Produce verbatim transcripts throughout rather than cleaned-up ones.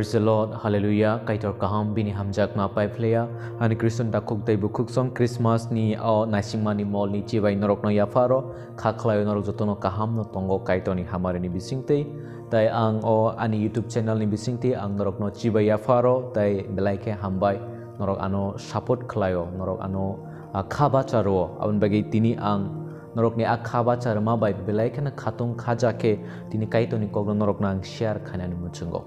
Praise the Lord, Hallelujah, Kaitor kaham bini hamjakma paiphlaiya. Ani Khristan takhuk tei bukhuksong Christmas ni o naisingmani mol ni chibai norokno yapharo, kha khlaio norok jotono kaham no tongo Kaitor ni hamari ni bisingtwi. Tai ang o ani YouTube channel ni bisingtwi ang norokno chibai yapharo, tai belai khe hambai norok ano support khlaio, norok ano a kha bacha rwo. Aboni bagwi tini ang norokni a kha bacha rwma bai belai kheno khatung khaja khe tini Kaitorni kokno norokno ang share khainani muchungo.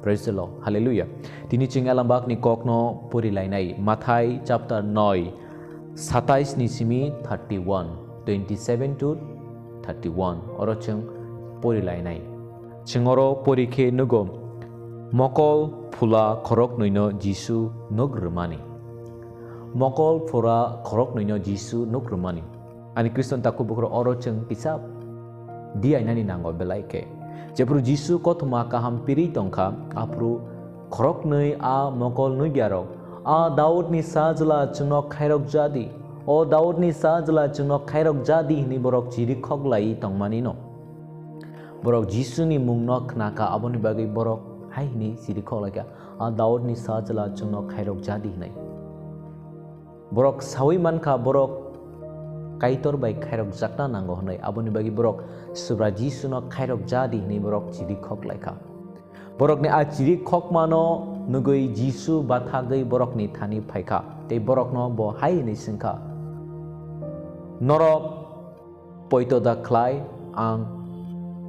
Praise the Lord. Hallelujah. Tini chwng elambakni kokno pori lainai. Mathai chapter noi, satais ni simi thirty one, twenty seven to thirty one. Oro chwng pori lainai. Chwng oro pori khe nugo, mokol phula khoroknwino Jisu nuk rwmani. Mokol phura khoroknwino Jisu nuk rwmani. Ani Khristan takhuk bukhuk oro chwng kisa diyainani nango belai khe. Jephru Jisu kothoma kaham piri tongkha, aphru khoroknwi a mokol nukya rok, "A Daudni sajla chwngno khairok jadi, o Daudni sajla chwngno khairok jadi," hwnwi borok chirikhok lai tongmani no. Borok Jisuni mungno khnakha, aboni bagwi borok hai hwnwi chirikhok laikha, "A Daudni sajla chwngno khairok jadi," hwnwi. Borok saui mankha, borok Kaitor bai khairok jakna nango hwnwi, aboni bagwi borok Subra Jisuno khairok jadi hwnwi borok chirikhok laikha. Borokni a chirikhokmano nugwi Jisu bathagwi borokni thani phaikha, tei borokno bo hai hwnwi swngkha, "Norok poito da khlai ang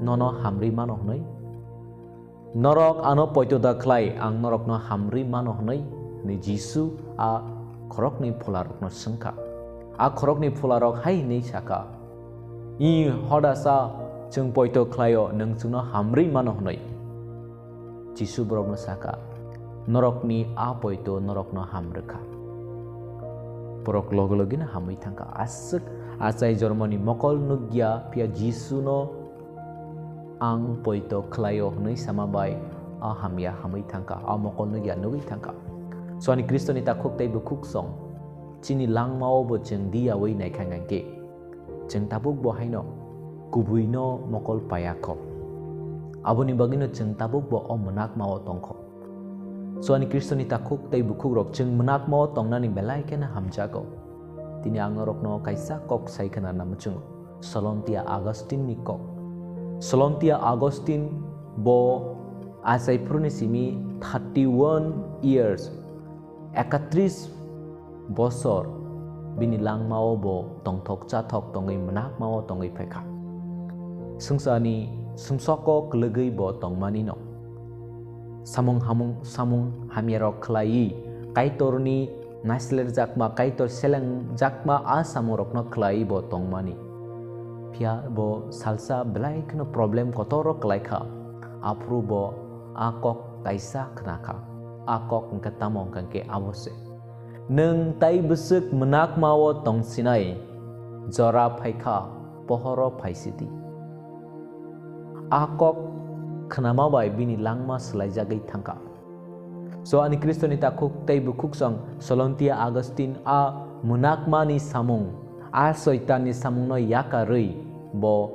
nono hamri mano hwnwi? Norok ano poito da khlai ang norokno hamri mano hwnwi?" hwnwi Jisu a khoroknwi phularokno swngkha. A khoroknwi phularok hai hwnwi sakha, "I hodasa, chwng poito khlaio, nwng chwngno hamri mano hwnwi." Jisu borokno sakha, "Norokni a poito norokno ham rwkha." Borok loge logeno hamwi thangkha. Aswk achai jormoni mokol nukya, phiya Jisuno "Ang poito khlaio" hwnwi sama bai a hamya hamwi thangkha, a mokol nukya nugwi thangkha. So ani Khristoni takhuk tei bukhuksong, chini langmao bo chwng diyaui naikha hwnkhe, chwng tabuk bo haino kubuino mokol paya kho. Aboni bagwino chwng tabuk bo o mwnakmao tongkho. So ani Khristoni takhuk tei bukhukrok, chwng mwnakmao tongnani belai kheno hamjago. Tini ang norokno kaisa kok sai khna na muchungo. Solontia Augustine ni kok. Solontia Augustine bo achaiphuruni simi thirty one years, ekatris bosor bini langmao bo tongthok chathok tongwi mwnakmao tongwi phaikha. Swngcharni sumsoko kwlwgwi bo tongmani no. Samung hamung, samung hamyarok khlaiwi Kaitorni naislerjakma, Kaitor selengjakma a samungrokno khlaiwi bo tongmani. Phiya bo salsa belai kheno problem kotor kwlaikha, aphuru bo a kok kaisa khnakha. A kok hwnkhe tamo hwnkhe abo se, "Nwng tai bwswk mwnakmao tongsinai, jora phaikha, pohoro phaisidi." A kok khnama bai bini langma swlaijagwi thangkha. So ani Khristoni takhuk tei bukhuksong Solontia Augustine a mwnakmani samung, a Soitanni samungno yakarwi bo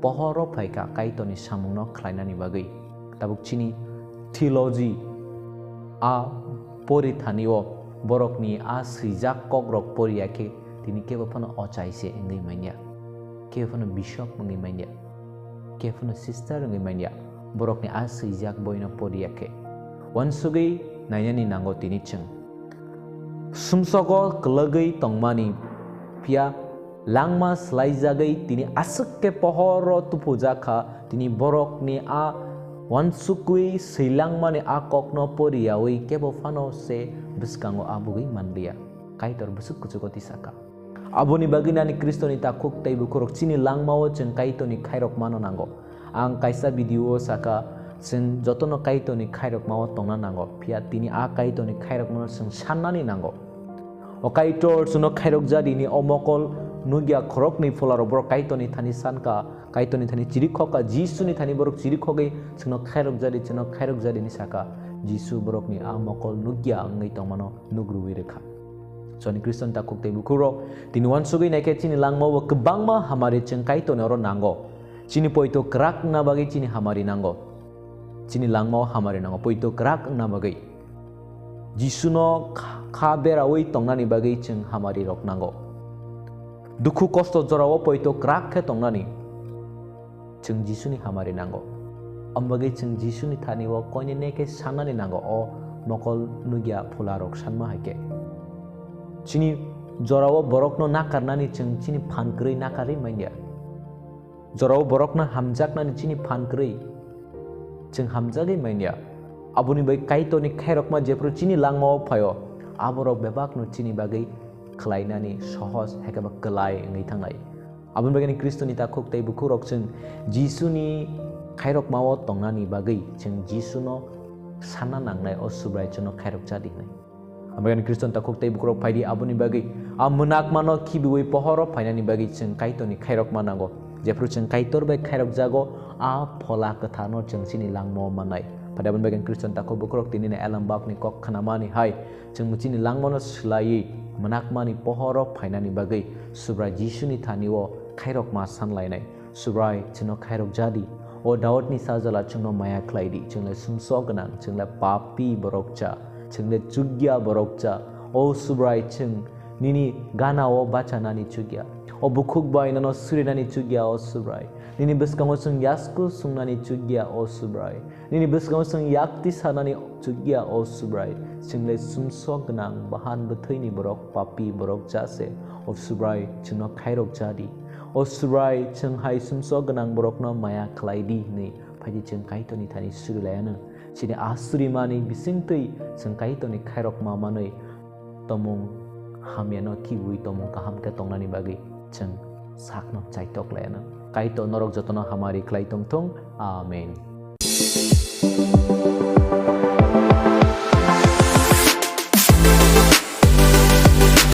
pohoro phaikha Kaitorni samungno khlainani bagwi. Tabuk chini theology a porithani o borokni a swijak kokrok poriya khe tini kebo phano ochai se wngwi manya, kebo phano bishop wngwi manya, kebo phano sister wngwi manya, borokni a swijak boino poriya khe. Uansugwi nainani nango tini chwng. Sumsogo kwlwgwi tongmani, phiya langma swlaijagwi tini aswk khe pohoro tuphujak kha, tini borokni a uansukwi swilangmani a kokno poriyaui kebo phano se bwskango abugwi manliya. Kaitor bwswk kuchugo tisakha. Aboni bagwi nani Khristoni takhuk tei bukhukrok chini langmao chwng Kaitorni khairokmano nango. Ang kaisa video o sakha, chwng jotono Kaitorni khairokmao tongna nango, phiya tini a Kaitorni khairokmano chwng sannani nango. O Kaitor chwngno khairok jadi hwnwi o mokol nukya khoroknwi phularok borok Kaitorni thani sankha, Kaitorni thani chirikhokha, Jisuni thani borok chirikhogwi chwngno khairok jadi, chwngno khairok jadi hwnwi sakha. Jisu borokni a mokol nukya wngwi tongmano nugrwi rwkha. Chwngni Khristan takhuk tei bukhukrok, tini uansugwi naikhe chini langmao kwbangma hamari chwng Kaitorni oro nango. Chini poito kwrak wngna bagwi chini hamari nango. Chini langmao hamari nango, poito kwrak wngna bagwi. Jisuno kha, kha berawi tongnani bagwi chwng hamari rok nango. Dukhu kosto jorao poito kwrak khe tongnani chwng Jisuni hamari nango. Omo bagwi chwng Jisuni thani o koine ne khe sannani nango, o mokol nugya phularok sanma hai khe. Chini jorao borokno nakarnani chwng chini phan kwrwi nakarwi manya. Jorao borokno hamjaknani chini phan kwrwi chwng hamjagwi manya. Aboni bai Kaitorni khairokma jephru chini langmao phaio, aborok bebakno chini bagwi khlainani sohos hai khe ba kwlai wngwi thangnai. Aboni bagwi Khristoni takhuk tei bukhukrok chwng Jisuni khairokmao tongnani bagwi chwng Jisuno sanna nangnai, o Subrai chwngno khairok cha di hwnwi. Aboni Khristoni takhuk tei bukhukrok phaidi, aboni bagwi a mwnakmano khibiwi pohoro phainani bagwi chwng Kaitorni khairokma nango. Jephru chwng Kaitor bai khairok jago, a Phola Kwtharno chwng chini langmao mannai. Phaidi aboni bagwi Khristoni takhuk bukhukrok tinini elembakni kok khnamani hai chwng chini langmano swlaiwi mwnakmani pohoro phainani bagwi Subrai Jisuni thani o khairokma sanlainai. Subrai, chwngno khairok ja di. O Daudni sajla, chwngno maya khlai di. Chwng le sumsok gwnang, chwng le papi borok cha, chwng le chukya borok cha. O Subrai, chwng nini gana o bachanani chukya. O bukhuk bai nono surinani chukya, o Subrai. Nini bwskango chwng yasku sungnani chukya, o Subrai. Nini bwskango chwng yakti sanani chukya, o Subrai. Chwng le sumsok gwnang, bahan bwthwini borok, papi borok cha se. O Subrai, chwngno khairok ja di. O Subrai, chwng hai sumsok gwnang borokno maya khlai di hwnwi phaidi chwng Kaitorni thani suri laianw. Chini a surimani bisingtwi chwng Kaitorni khairokma manwi tomung hamyano khibiwi tomung kaham khe tongnani bagwi chwng sakno chaitok laianw. Kaitor norok jotono hamari khlai tongthung. Amen.